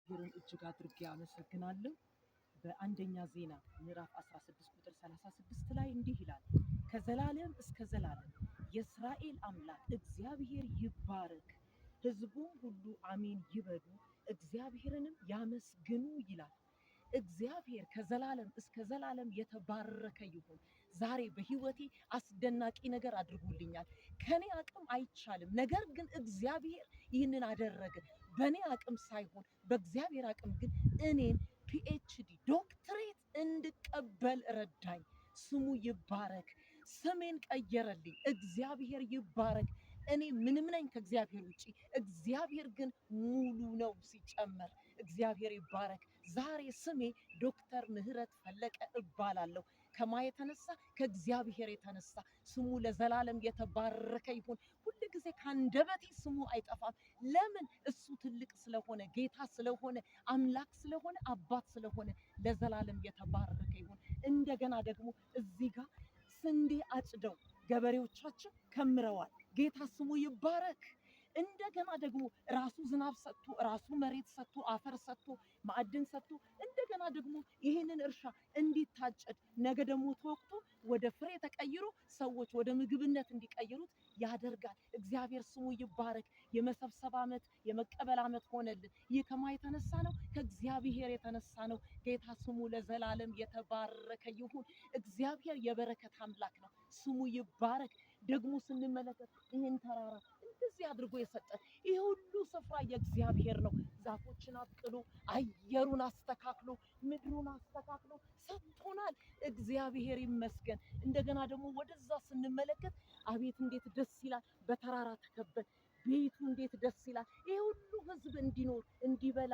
እግዚአብሔርን እጅግ አድርጌ አመሰግናለሁ። በአንደኛ ዜና ምዕራፍ 16 ቁጥር 36 ላይ እንዲህ ይላል፣ ከዘላለም እስከ ዘላለም የእስራኤል አምላክ እግዚአብሔር ይባረክ፣ ሕዝቡም ሁሉ አሜን ይበሉ፣ እግዚአብሔርንም ያመስግኑ ይላል። እግዚአብሔር ከዘላለም እስከ ዘላለም የተባረከ ይሁን። ዛሬ በሕይወቴ አስደናቂ ነገር አድርጎልኛል። ከኔ አቅም አይቻልም፣ ነገር ግን እግዚአብሔር ይህንን አደረገ። በእኔ አቅም ሳይሆን በእግዚአብሔር አቅም ግን እኔን PhD ዶክትሬት እንድቀበል ረዳኝ። ስሙ ይባረክ። ስሜን ቀየረልኝ። እግዚአብሔር ይባረክ። እኔ ምንም ነኝ ከእግዚአብሔር ውጪ፣ እግዚአብሔር ግን ሙሉ ነው ሲጨመር። እግዚአብሔር ይባረክ። ዛሬ ስሜ ዶክተር ምህረት ፈለቀ እባላለሁ። ከማ የተነሳ? ከእግዚአብሔር የተነሳ። ስሙ ለዘላለም የተባረከ ይሁን። ሁል ጊዜ ከአንደበቴ ስሙ አይጠፋም። ለምን? እሱ ትልቅ ስለሆነ፣ ጌታ ስለሆነ፣ አምላክ ስለሆነ፣ አባት ስለሆነ ለዘላለም የተባረከ ይሁን። እንደገና ደግሞ እዚህ ጋር ስንዴ አጭደው ገበሬዎቻችን ከምረዋል። ጌታ ስሙ ይባረክ። እንደገና ደግሞ ራሱ ዝናብ ሰጥቶ፣ ራሱ መሬት ሰጥቶ፣ አፈር ሰጥቶ፣ ማዕድን ሰጥቶ፣ እንደገና ደግሞ ይህንን እርሻ እንዲታጨድ ነገ ደግሞ ተወቅቶ ወደ ፍሬ ተቀይሮ ሰዎች ወደ ምግብነት እንዲቀይሩት ያደርጋል። እግዚአብሔር ስሙ ይባረክ። የመሰብሰብ ዓመት የመቀበል ዓመት ሆነልን። ይህ ከማ የተነሳ ነው? ከእግዚአብሔር የተነሳ ነው። ጌታ ስሙ ለዘላለም የተባረከ ይሁን። እግዚአብሔር የበረከት አምላክ ነው። ስሙ ይባረክ። ደግሞ ስንመለከት ይህን ተራራ እንደዚህ አድርጎ የሰጠን ይህ ሁሉ ስፍራ የእግዚአብሔር ነው። ዛፎችን አብቅሎ አየሩን አስተካክሎ ምድሩን አስተካክሎ ሰጥቶናል። እግዚአብሔር ይመስገን። እንደገና ደግሞ ወደዛ ስንመለከት አቤት እንዴት ደስ ይላል! በተራራ ተከበን ቤቱ እንዴት ደስ ይላል! ይህ ሁሉ ሕዝብ እንዲኖር እንዲበላ